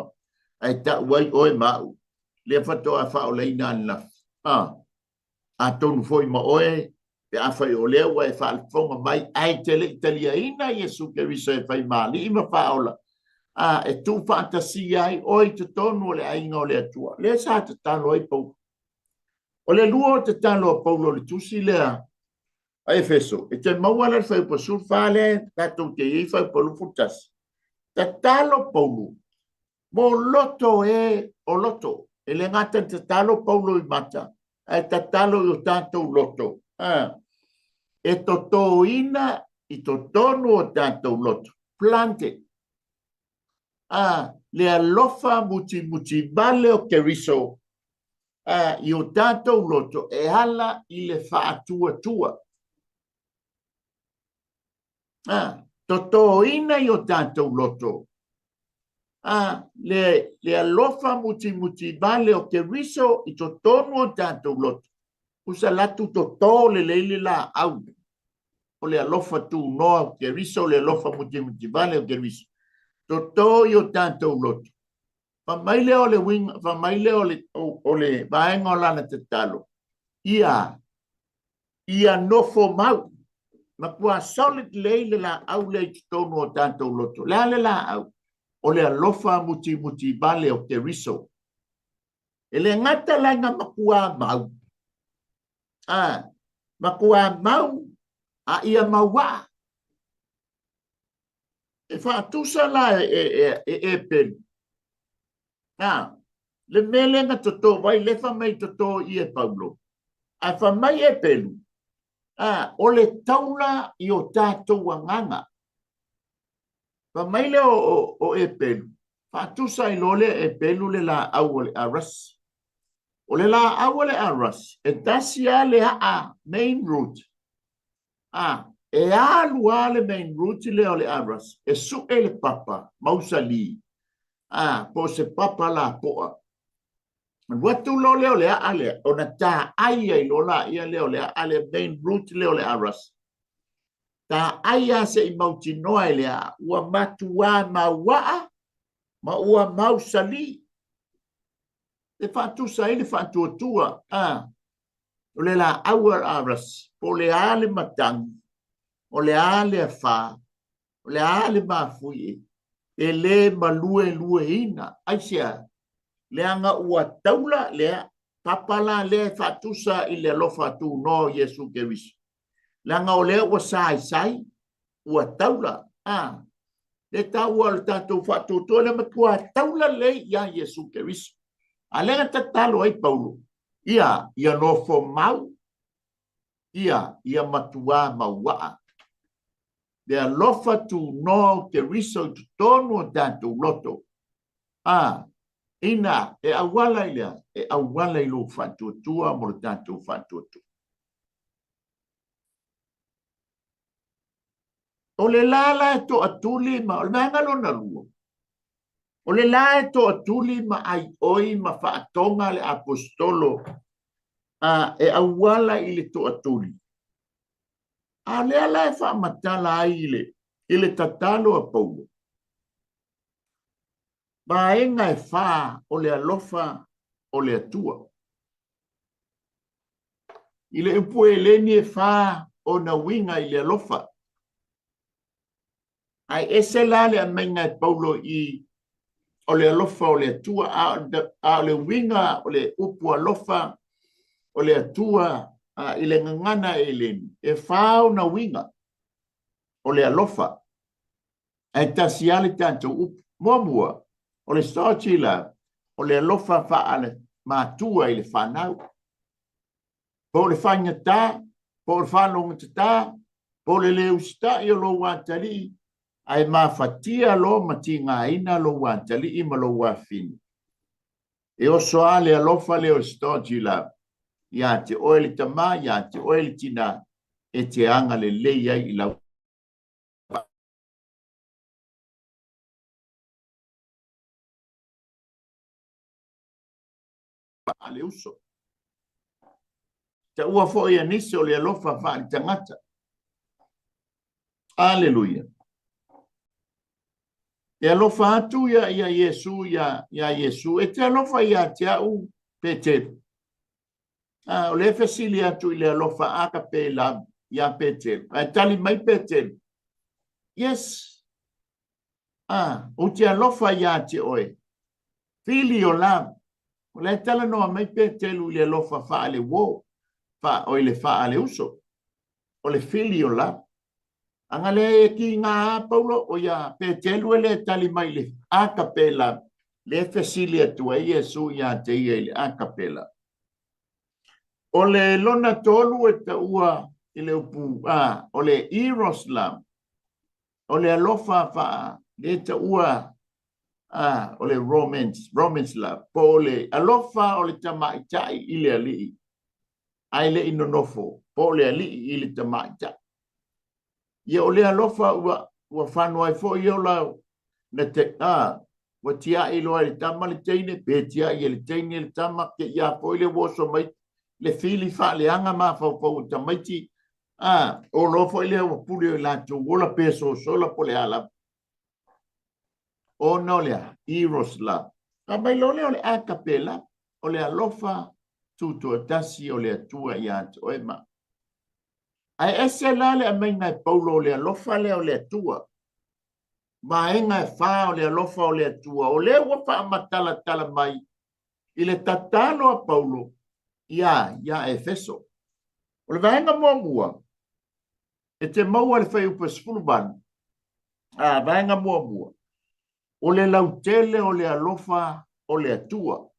ae tau ai oe ma au lea faatoa faaolaina ananafi. Ah. Atonu foi ma oe, pe afai o lea ua e faalefofoga mai ae te le i taliaina Iesu Keriso e fai ma Alii ma Faaola, a e tuufaatasia ai oe i totonu o le aiga o le Atua. Lea sa tatalo ai Paulo. O le lua o tatalo a Paulo i le tusi lea a Efeso, e te maua la le fuaiupu 14 lea tatou te i ai fuaiupu 21. Tatalo Paulo Mo loto e o loto. E le gata i tatalo Paulo i mata, ae tatalo i o tatou loto. A, e totoina i totonu o tatou loto. Planted. A, le alofa mutimuti vale o Keriso a, i o tatou loto e ala i le faatuatua. A, totoina i o tatou loto a, le alofa mutimuti vale o Keriso i totonu o tatou loto. Usa latu toto lelei le laau o le alofa tunoa o Keriso, o le alofa mutimuti vale o Keriso. Toto i o tatou loto. Fa mai lea o le uiga, fa mai lea o le vaega o lana tatalo, ia nofo mau. Matua solid lelei le laau lea i totonu o tatou loto. Le a le laau? O le alofa mutimuti vale o Keriso. E le gata la ina matua mau, a, matua mau a ia mauaa. E faatusa la e Epelu. A, le mea lea na toto vai le fa mai toto i e Paulo. Ae fa mai Epelu, a, o le taula i o tatou agaga. Fa mai lea o Epelu, faatusa ai loa lea Epelu le laau o le arasi. O le laau o le arasi, e tasi lava le aa main root. A, e alu lava le main root lea o le arasi, e suʻe le papa mausali, a, po o se papa lapoa. Alu atu loa lea o le aa lea, ona taai ai loa laia lea o le aa lea, main root lea o le arasi. Taai lava se i mautinoa e le aa, ua matuā mauaa ma ua mausali. E faatusa ai le faatuatua, a, o le laau a arasi, po o le a le matagi, o le a le afā, o le a le mafuie, e le maluelueina. Aisea? Leaga ua taula lea papa la lea e faatusa i le alofa tunoa o Iesu Keriso. Leaga o lea ua saisai, ua taula. A, le taua o le tatou faatuatua lea matua taula lelei iā Iesu Keriso. A lea na tatalo ai Paulo, ia nofo mau, ia matuā mauaa. Le alofa tunoa o Keriso i totonu o tatou loto. A, ina e auala i lea, e auala i lou faatuatua mo le tatou faatuatua. O le la la e toatuli ma, o le vaega lona lua, o le la e toatuli ma aioi ma faatoga le aposetolo, a, e auala i le toatuli. A lea la e faamatala ai i le tatalo a Paulo. Vaega e fa o le alofa o le Atua. I le upu eleni e fa ona uiga i le alofa. Ae ese la le aumaiga e Paulo i o le alofa o le Atua, a o le uiga o le upu alofa o le Atua i le gagana eleni, e fa ona uiga o le alofa. Ae tasi lava le tatou upu. Muamua, o le storge love, o le alofa faale-matua i le fanau. Po o le faigata, po o le faalogotatā, po o le le usitai o lou atalii, ae mafatia loa ma tigaina lou atalii ma lou afafine. E oso lava le alofa lea o le storge love ia te oe le tama, ia te oe le tinā, e te agalelei ai i lau le uso. Taua foi a nisi o le alofa faale-tagata. Aleluia. E alofa atu ia Iesu ia Iesu. E te alofa ia te au Peteru. A, o le fesili atu i le alofa agape love ia Peteru. Ae tali mai Peteru. Yes. A, ou te alofa ia te oe. Filial love. O le talanoa mai Peteru i le alofa faale uo, o i le faale uso. O le filial love. Aga le e ki ngā a Paulo, o ia Peteru e le tali mai le agape love. Le fesili atu ai Iesu ia te ia i le agape love. O le lona tolu e taua i le upu, a, o le eros love. O le alofa faa le taua. A, o le romance, romance love, po o le alofa o le tamaitai i le alii, ae le i nonofo, po o le alii i le tamaitai. Ia o le alofa ua, ua fano ai foi ia ola na te, a, ua tiai loa e le tama le teine, pe tiai e le teine le tama, te ia foi le ua oso mai le fili faaleaga mafaufau o tamaiti, a, o loa foi lea ua pule o latou ola pe sosola po o le a lava. Ona o le a? Eros love. Fai mai loa lea o le agape love, o le alofa tutoatasi o le Atua ia te oe ma. Ae ese la le aumaiga e Paulo o le alofa lea o le Atua. Vaega e fa o le alofa o le Atua, o lea ua faamatalatala mai i le tatalo a Paulo ia, ia Efeso. O le vaega muamua, e te maua i le fuaiupu e 18, a, vaega muamua, o le lautele o le alofa o le Atua.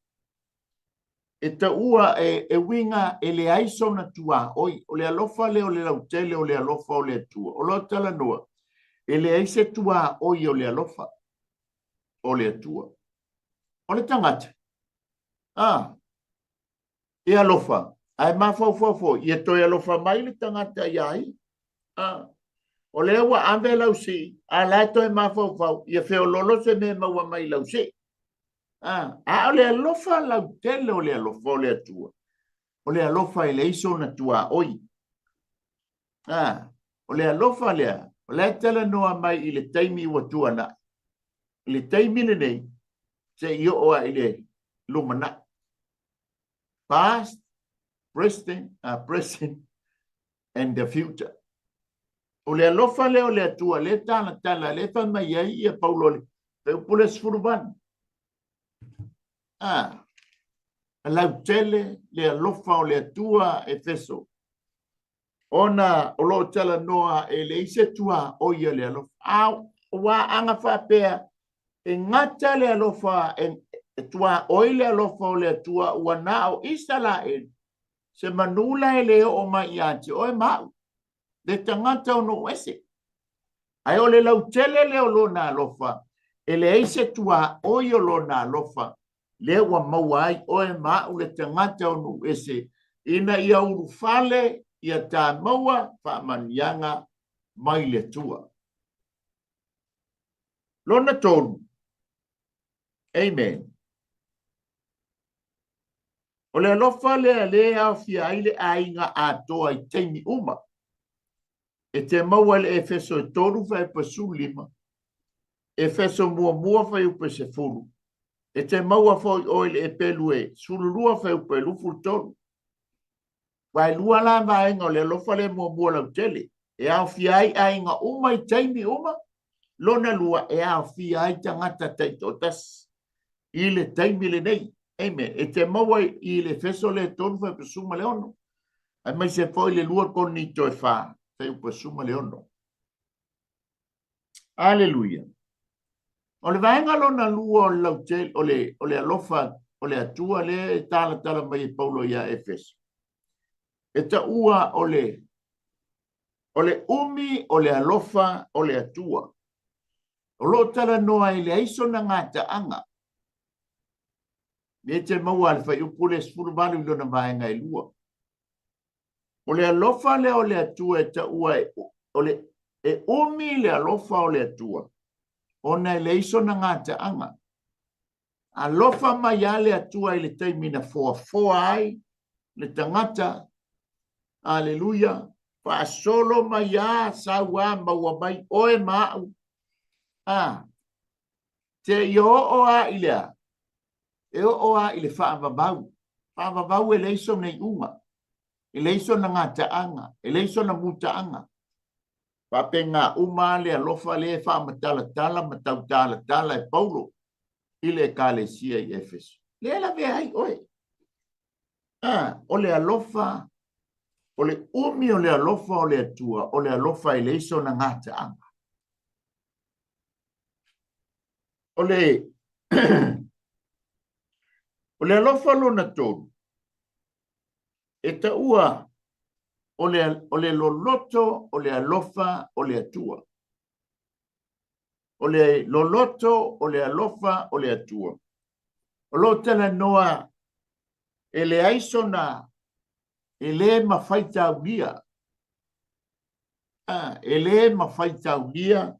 E taua e, e uiga e leai sona tuaoi. O le alofa lea o le lautele o le alofa o le Atua. O lo talanoa, e leai se tuaoi o le alofa o le Atua. O le tagata, a, e alofa, ae mafaufau foi, ia toe alofa mai le tagata iā ia. A, o lea ua ave lau sii, a la e toe mafaufau, ia feololo se mea e maua mai lau sii. A, a o le alofa lautele o le alofa o le Atua, o le alofa e leai sona tuaoi. A, o le alofa lea, o la e talanoa mai i le taimi ua tuanai. I le taimi lenei, seia oo lava i le lumanai. Past, present, present and the future. O le alofa lea o le Atua, lea talatala, lea fai mai ai ia Paulo le upu le 18. Ah, lautele le alofa o le Atua Efeso. Ona o lo o talanoa e leai se tuaoi a le alofa. A ua aga faapea e gata le alofa e, e tuaoi le alofa o le Atua ua na o Isaraelu se manu la e le oo mai ia te oe ma au, le tagata o nuu ese. Ae o le lautele lea o lona alofa, e leai se tuaoi o lona alofa, lea ua maua ai oe ma au le tagata o nuu ese, ina ia ulufale ia ta maua faamanuiaga mai le Atua. Lona tolu, Amen. O le alofa lea lea e aofia ai le aiga atoa i taimi uma. E te maua i le Efeso e 3 fuaiupu e 15, Efeso muamua fuaiupu e 10, e te maua foi o i le Epelu e 12 fuaiupu e 23. Aua e lua la vaega o le alofa lea muamua lautele, e aofia ai aiga uma i taimi uma, lona lua e aofia ai tagata taitoatasi i le taimi lenei. Amen. E te maua i le Efeso lea 3 fuaiupu 16, aemaise foi le 2 Korinito e 4 fuaiupu 16. Aleluia. O le vaega lona lua o le lautele, o le, o le alofa o le Atua lea e talatala mai e Paulo ia Efeso. E taua o le, o le umi o le alofa o le Atua. O lo o talanoa e leai sona gataaga. E te maua le fuaiupu le 18 i lona vaega e lua. O le alofa lea o le Atua e taua e, o le, e umi le alofa o le Atua, ona e leai sona gataaga. Alofa mai lava le Atua i le taimi na foafoa ai le tagata, aleluia, faasolo mai lava, sau lava, maua mai oe ma au, a, seia oo lava i le a? E oo lava i le faavavau. Faavavau e leai sona iuga, e leai sona gataaga, e leai sona mutaaga. Faapena uma lava le alofa lea e faamatalatala ma tautalatala e Paulo i le Ekalesia i Efeso. Lea e lavea ai oe. A, o le alofa, o le umi o le alofa o le Atua, o le alofa e leai sona gataaga. O le o le alofa lona tolu, e taua o le, o le loloto o le alofa o le Atua. O le loloto o le alofa o le Atua. O lo o talanoa e leai sona, e le mafaitaulia. E le mafaitaulia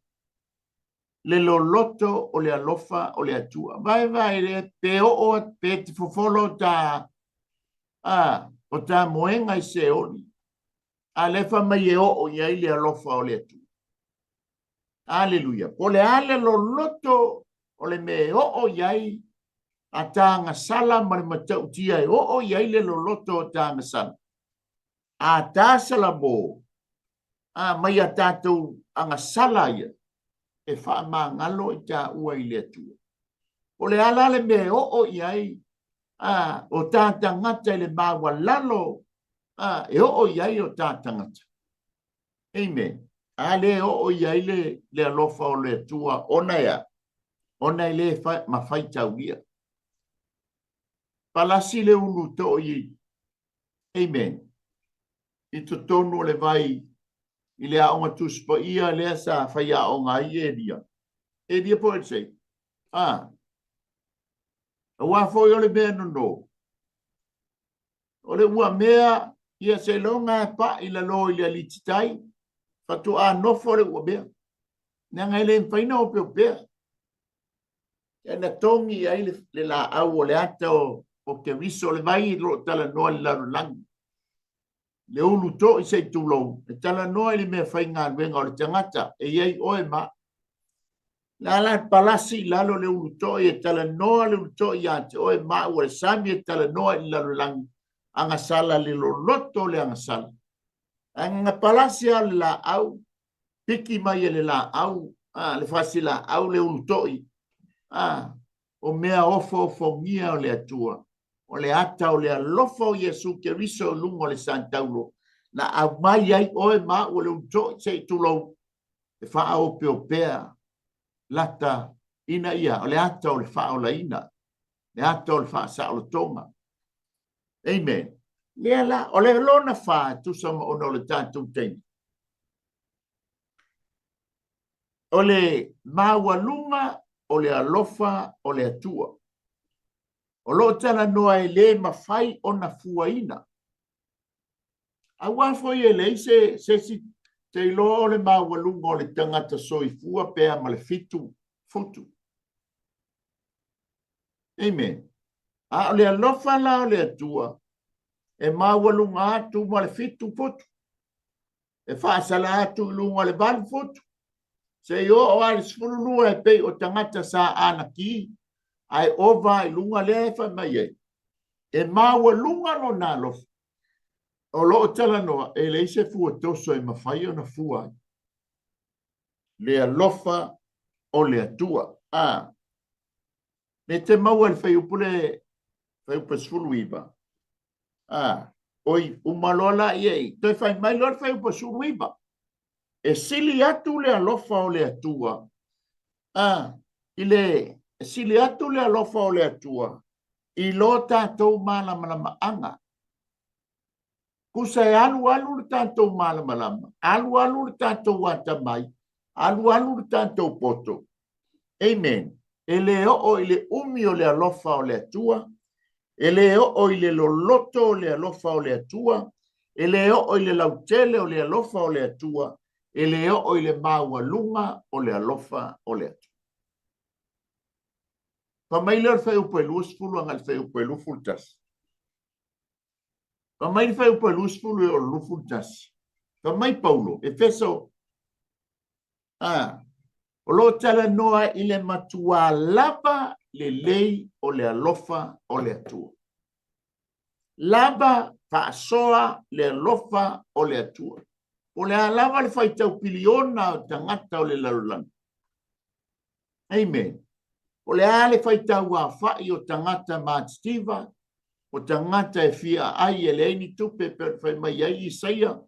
le loloto o le alofa o le Atua. Vaevae le pe oo pe te fofolo ta o ta moenga i Seoli. A le fa mai e oo i ai le alofa o le Atua. Aleluia. Po le a le loloto o le mea e oo i ai a ta agasala ma le matautia e oo i ai le loloto o ta agasala. A ta salamo, a mai a tatou agasala ia, e faamagalo i taua i le Atua. O le a la le mea e oo i ai a, o ta tagata i le maualalo a, e oo i ai o ta tagata. Amen. A le oo i ai le alofa o le Atua ona ea, ona e le mafaitaulia. Palasi le ulu toi. Amen. I totonu o le vai i le aoga Tusi Paia lea sa faiaoga ai Elia. Elia po o Elisei? A. Aua foi o le mea nono. O le ua mea ia seiloga e pa'i lalo i le alititai, faatoa nofo le ua mea. Leaga e le mafai ona opeopea. Ia na togi ai le laau o le ata o Keriso, le vai o lo o talanoa i le lalolagi. Le ulu toi se i tulou, e talanoa i le mea faigaluega o le tagata, e i ai oe ma au. La la palasi i lalo le ulu toi, e talanoa le ulu toi ia te oe ma au, o le sami e talanoa i le lalolagi, agasala le loloto o le agasala. Ae na palasi lava le laau, piki mai e le laau, le fasilaau le ulu toi, o mea ofoofogia o le Atua, o le ata o le alofa o Iesu Keriso i luga o le santaulo, na aumai ai oe ma au o le ulu toi, se i tulou, e faaopeopea lata ina ia, o le ata o le faaolaina, le ata o le faasaolotoga. Amen. Lea la, o le lona fa, e tusa ma ona o le tatou taimi. O le maualuga o le alofa o le Atua. O lo o talanoa e le mafai ona fuaina. Aua foi e leai se isi te iloa o le maualuga o le tagata soifua pe a ma le 7 futu. Amen. A o le alofa la o le Atua, e maualuga atu ma le 7 futu. E faasala atu i luga o le 8 futu. Se i oo lava i le 12 e pei o tagata sa anaki, ae ova i luga lea e fai mai ai. E maualuga lona alofa. O lo o talanoa, e leai se fua toso e mafai ona fua ai. Le alofa o le Atua. A. Me te maua i le fuaiupu le fuaiupu 19. A. Oi, uma loa la ia i. Toe fai mai loa le fuaiupu 19. E sili atu le alofa o le Atua. A. I le, e sili atu le alofa o le Atua i lo tatou malamalamaaga. Tusa e alu alu le tatou malamalama, alu alu le tatou atamai, alu alu le tatou poto. Amen. E le oo i le umi o le alofa o le Atua, e le oo i le loloto o le alofa o le Atua, e le oo i le lautele o le alofa o le Atua, e le oo i le maualuga o le alofa o le Atua. Fai mai lea o le fuaiupu e 20 agai le fuaiupu e 21. Fai mai le fuaiupu e 20 e o le 21. Fai mai Paulo, Efeso, a, o lo o talanoa i le matuā lava lelei o le alofa o le Atua. Lava faasoa le alofa o le Atua. Po o le a lava le faitau piliona o tagata o le lalolagi. Amen. O le a le faitau afa'i o tagata matitiva, o tagata e fia ai e leai ni tupe pe ona fai mai ai Isaia,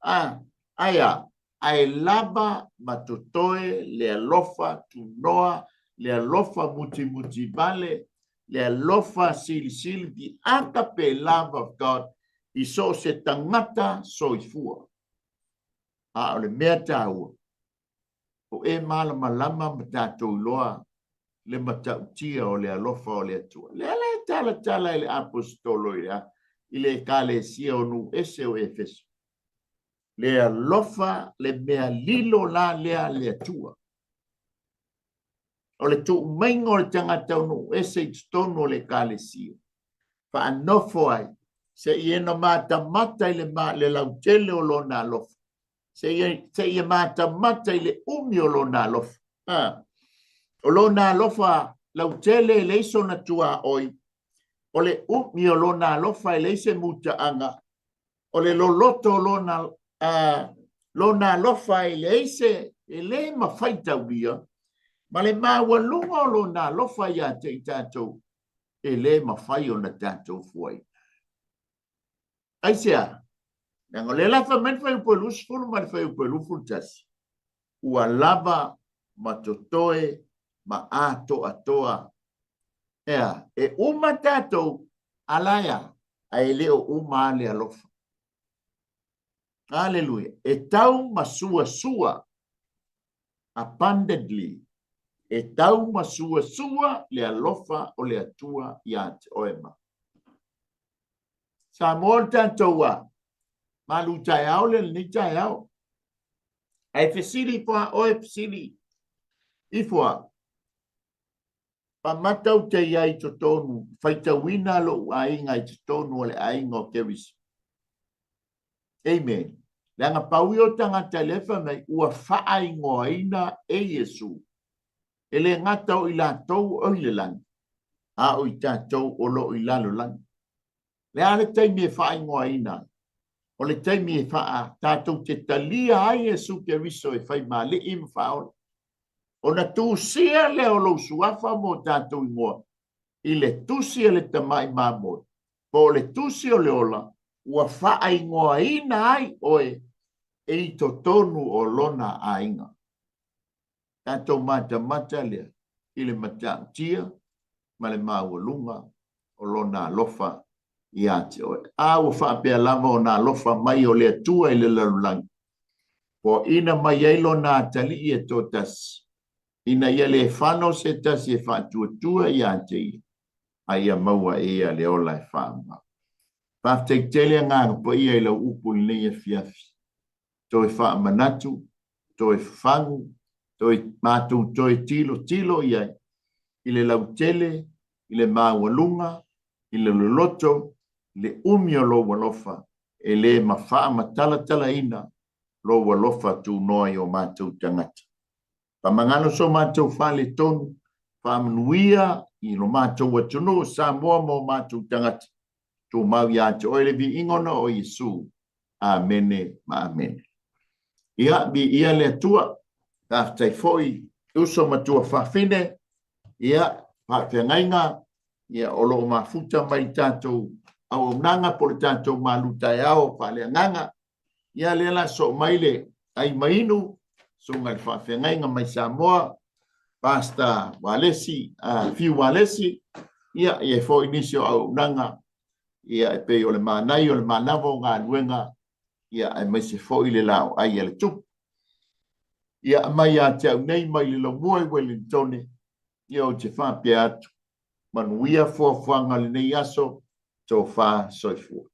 a, ae a, ae lava ma totoe le alofa tunoa, le alofa mutimuti vale, le alofa silisili, the agape love of God i so o se tagata soifua. A o le mea taua, O e malamalama ma tatou iloa le matautia o le alofa o le Atua. Lea la e talatala e le aposetolo i le Ekalesia o nuu ese o Efeso. Le alofa le mea lilo la lea le Atua. O le tuumaiga o le tagata o nuu ese i totonu o le Ekalesia. Faanofo ai, seia na matamata i le lautele o lona alofa. Seia matamata i le umi o lona alofa. O lona alofa lautele e leai sona tuaoi. O le umi o lona alofa e leai se mutaaga. O le loloto o lona alofa e leai se, e le mafai taulia. Ma le maualuga o lona alofa ia te i tatou, e le mafai ona tatou fuaina. Aisea? Leaga o lea la fai mai le fuaiupu e 20 ma le fuaiupu e 21, ua lava ma totoe ma atoatoa. Ea, e uma tatou, a la e a? Ae le o uma le alofa. Aleluia. E tau ma suasua, abundantly, e tau ma suasua le alofa o le Atua ia te oe ma. Samoa le tatou a malu taeao le lenei taeao. Ae fesili ifo a oe fesili ifo a. Pamata ou te iai i totonu, faitauina lou aiga i totonu o le aiga o Keriso. Amen. Leaga pau ia o tagata i le fai mai ua faaingoaina e Iesu. E le gata o i latou o i le lagi, a o i tatou o lo o i lalolagi. Le a le taimi e faaingoaina ai? O le taimi e faa tatou te talia ai Iesu Keriso e fai ma Alii ma Faaola. Ona tusia lea o lou suafa mo tatou ingoa i le tusi a le Tamai Mamoe, po o le tusi o le ola, ua faaingoaina ai oe e i totonu o lona aiga. Tatou matamata lea i le matautia ma le maualuga o lona alofa ia te oe. A ua faapea lava ona alofa mai o le Atua i le lalolagi, poaina mai ai lona atalii e toatasi, ina ia le fano se tasi e faatuatua ia te ia, a ia maua e ia le ola e faamau. Faafetai tele Agaga Paia i lau upu i lenei afiafi. Toe faamanatu, toe fafagu, toe matou toe tilotilo i ai i le lautele, i le maualuga, i le loloto, i le umi o lou alofa, e le faamatalatalaina lou alofa tunoa i o matou tagata. Faamagalo so matou faaletonu, faamanuia i lo matou atunuu o Samoa ma o matou tagata. Tumau ia te oe le viiga ona o Iesu. Amene ma amene. Ia, viia le Atua. Faafetai foi uso matua fafine. Ia, faafeagaiga, ia, o lo o mafuta mai le tatou auaunaga po o le tatou malu taeao faaleagaga. Ia, lea la soo mai le ai mainu, susuga i le faafeagaiga mai Samoa, Pastor Walesi, Fiu Walesi, ia, i ai foi nisi o auaunaga, ia, e pei o le manai o le manava o galuega, ia, aemaise foi le laoai a le Tupu. Ia, mai ia te au nei, mai le Laumua i Wellingtone, ia, ou te faapea atu, manuia fuafuaga o lenei aso, tofa soifua.